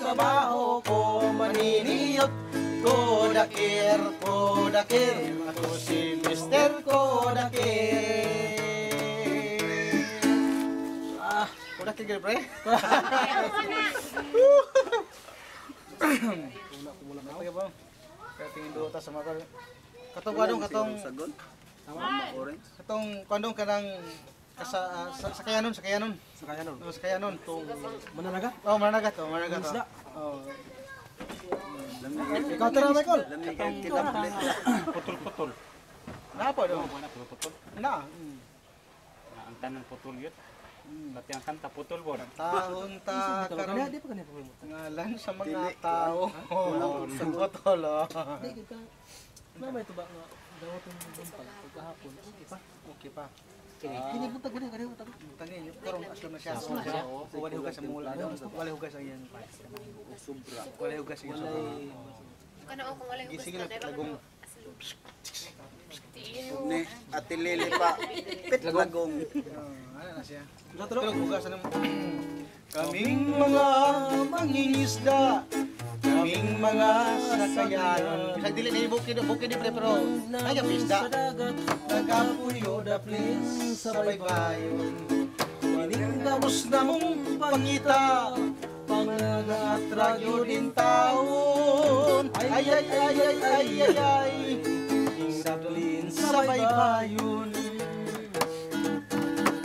trabaho ko maniniyot. Kodakir, Kodakir, ako si Mr. Kodakir. Ah, Kodakir gid pre. Kaya tingin doon ta sa mga katong kwadong katong katong kwadong kanang sa sakayanon sakayanon sakayanon oh sakayanon tong mananaga oh mananaga to mananaga to oh ikaw tara Michael putol-putol na po do putol na ang tanan putol yun. Pati ang kanta putol bon. Taon ta karon ngalan sa mga tao. Putol. Di gid ka. May tuba nga dawat ang buntag pagkahapon. Okay pa. Okay pa. Kini buntag gani gani buntag. Buntag ni karon aslam na siya. Wala hugas sa mula. Wala hugas ang iyan. Sobra. Wala hugas ang sobra. Kana kung wala hugas. Gising lang lagong. Ni Ate Lily pa. Pit lagong. Ano na siya? Pero hugasan ng kaming mga mangingisda, kaming mga sakayanon. Bisag dili na bukid, bukid pre pero ay isda. Nagapuyo da please sa baybayon. Kinindamos na mong pangita, pangagatragyo din taon. Ay ay ay ay ay ay ay. Sablin sa baybayon.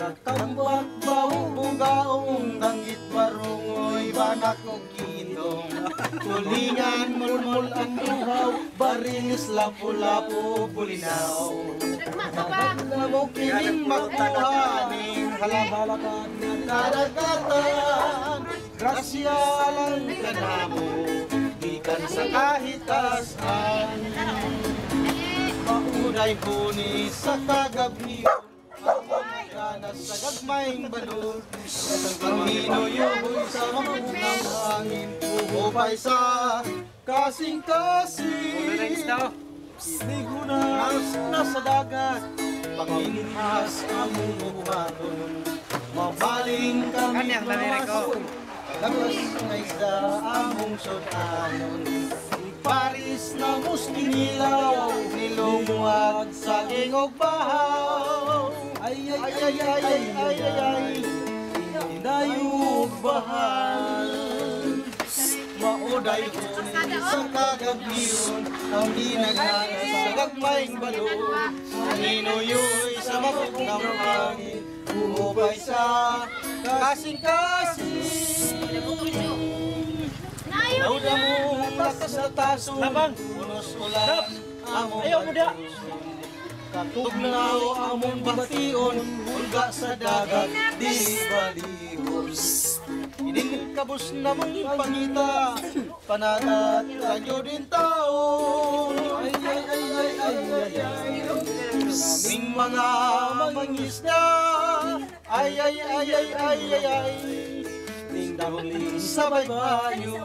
Katambak bawo bugaong danggit barungoy banak og kitong tulingan mulmul ang buhaw barilis lapu-lapu bulinaw. Namo kining makuhaning halabalakan karagatan grasya lang kanamo gikan sa kahitasan. Mauday huni sa kagabi sa gagmayng balon ang hinuyoy sa mamunang hangin upay sa kasing-kasing ligunas na sa dagat panginhas among buhaton mabaling kami labas na isda among sudanon Paris na muskinilaw nilumuag sa gingog bahaw. Ay ay ay ay ay ay ay ay inayog bahal. Mauday huni sa kagabiyon ang dinagana sa gagmayng balon ang hinuyoy sa mabukang hangin uubay sa kasing-kasing. Lauda mo lakas sa taso, unos ulan, among ayaw mo da. Katugnaw among bation, ulga sa dagat, di balihon. Ining kabus na mong pangita, panagat radyo din tao. Ay ay ay ay ay ay ay, kaming mga mangisda. Ay ay ay ay ay ay ay, ningdamling sabay bayo.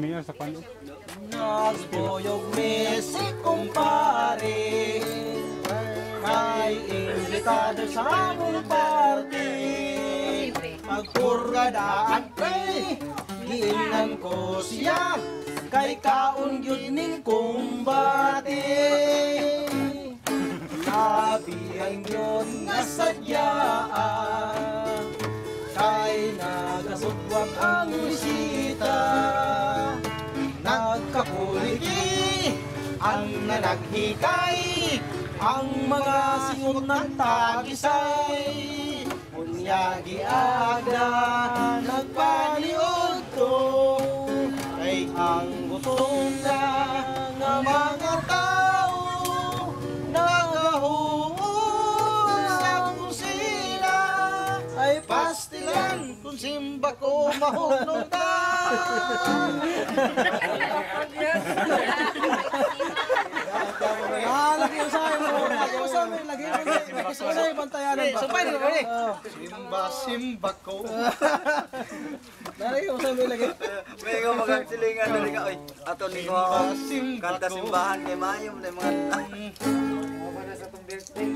Mayor sa kwano? Nagboyog mi si kumpare, kay imbitado sa among party. Pagpurgadaan pre, giingnan ko siya, kay kaon gyud ning kumbate. Labihan gyud nga sadya, kay nagasugwang ang bisita. Nagkakuligi ang nanaghikay, ang mga singot ng tagisay. Unya giagda nagpaniod to, kay ang gutom na nga mga tao nagahuon sa kusina. Ay pastilan kung simba ko mahugnog ta. Lagi usahay mo. Lagi usahay, lagi usahay bantayanan ba. Sumpay ni pre. Simba simba ko. Lagi usahay mo lagi. May nga magsilingan dali ka oy. Ato ni ko kanta simbahan kay maayo na mga na sa tong birthday.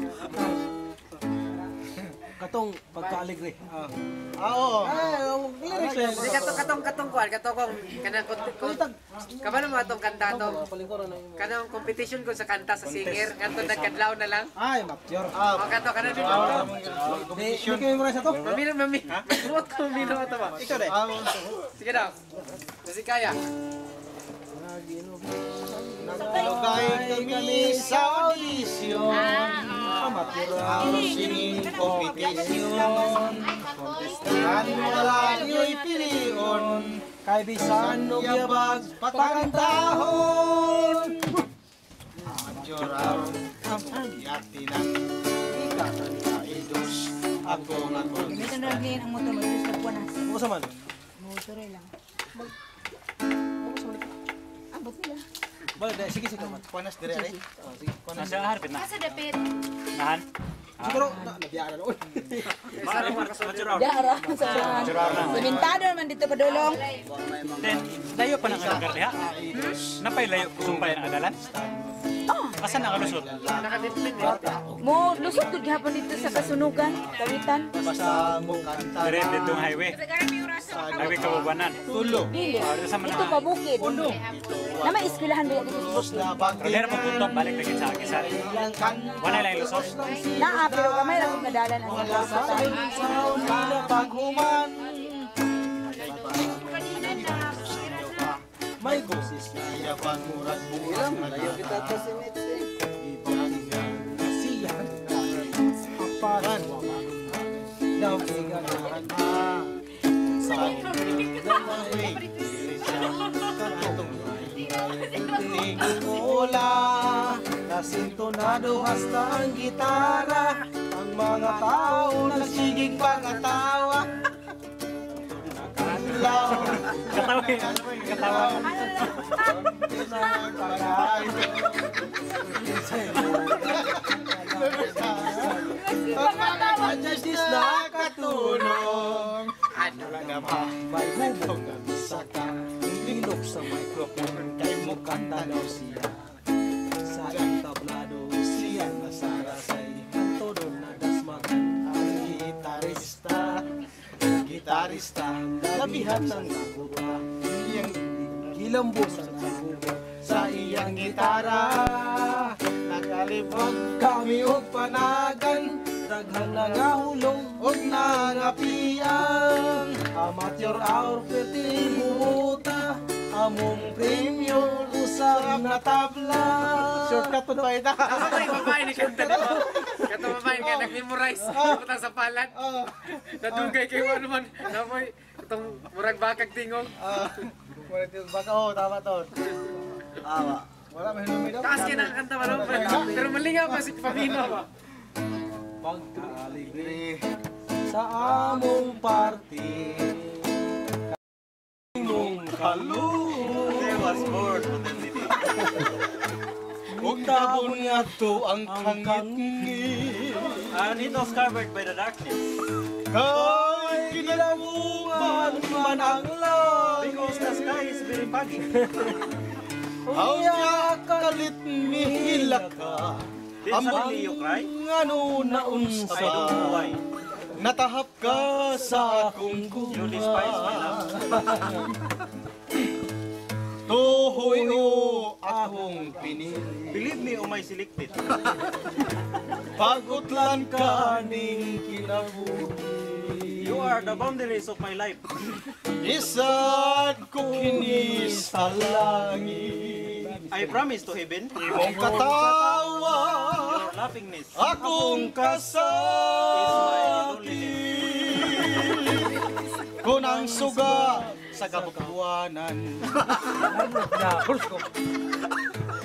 Katong pagkaaligre. Oo. Ay, lyrics lang. Hindi katong katong kuan, katong kong kanang kabalo mo atong kanta to. Palingkuran na imo. Kanang competition ko sa kanta sa singer, ngadto nagkadlaw na lang. Ay, mature. O kato kanang dito. Di kayo mo sa to? Mamino mami. Buot ko mamino ato ba. Ikaw rin. Sige daw. Kasi kaya. Nagkalugay kami sa audition. Amateur. Singing competition. Kan wala niyo'y pilion. Kay bisan og yabag pagkantahon. Amateur hour. Yatinan. Ikatantaidos. Ako nga Gamitan na lang ang motor mo sa buwanas. Usa man. Motor lang. Abot nila. Balik dai, sige sige man. Kuanas dire ay. Sige. Nasa harpit na. Asa dapit? Nahan. Siguro na nabiyaan na noon. Dara sa Sementado naman dito padulong. Then, layo pa ng lugar diha. Napay layo kusumpay ang adalan. Asa na kalusot? Mo lusot gud gihapon dito sa Kasunugan, Kawitan. Basta mo kanta. Dire ditong highway. Highway Kabubanan. Tulo. Dili. Dito sa Dito pa bukid. Na may eskwelahan ba dito sa Dos bukid? na Pero dira pagpunto balik lagi sa Agisan. Wala lang lusot. Naa pero gamay ra kung kadalan ang Sa paghuman. May boses na Kaya pagmurag buang Layo kita to si Mitch eh. siya. Apan daw giganahan Sa Tingula, nasintonado hasta ang gitara. Ang mga tao nagsigig pangatawa. Nakadlaw. Katawa. Katawa. Justice na katulong. Ano? May hubog ang isa ka, ilok sa microphone, kay mo kanta daw siya. Sa entablado siya nasarasay, ang todo na dasmagan ang gitarista. Gitarista, labihan ng naguba, iyang gilambos ang naguba sa iyang gitara. Nakalibog Kami og panagan, daghang nangahulong og nangapiang. Amateur hour perti buta, among premyo usab na tabla. Shortcut po ba ita? Asa ba yung babae ni kanta dito? Kato babae kaya nag-memorize. Butang sa palad. Nadugay kayo ano man. Namoy itong murag bakag tingog. Baka oh, tama to. Awa. Wala man hinumi daw. Taas kayo nakakanta ba no? Pero malingaw pa si Pamino ba? Pagkaaligre sa among party. Mong kaluoy. He was born authenticity. Ug tabon nga to ang kangit. And it was covered by the darkness. Kay kinalangungan man ang langit. Because the sky is very foggy. Unya kalit mihila ka. Then suddenly you cry. Ngano na I unsa. don't know why. Natahap ka sa akong You despise my love. Tuhoy o akong pinili. Believe me, O my selected. Pagutlan ka ning kinabuhi. You are the boundaries of my life. Isad ko kini sa langit. I promise to heaven. Imong katawa, Your laughingness. akong kasakit. Kung ang suga sa kabukuanan,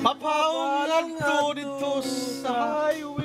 mapaungan ko dito sa highway.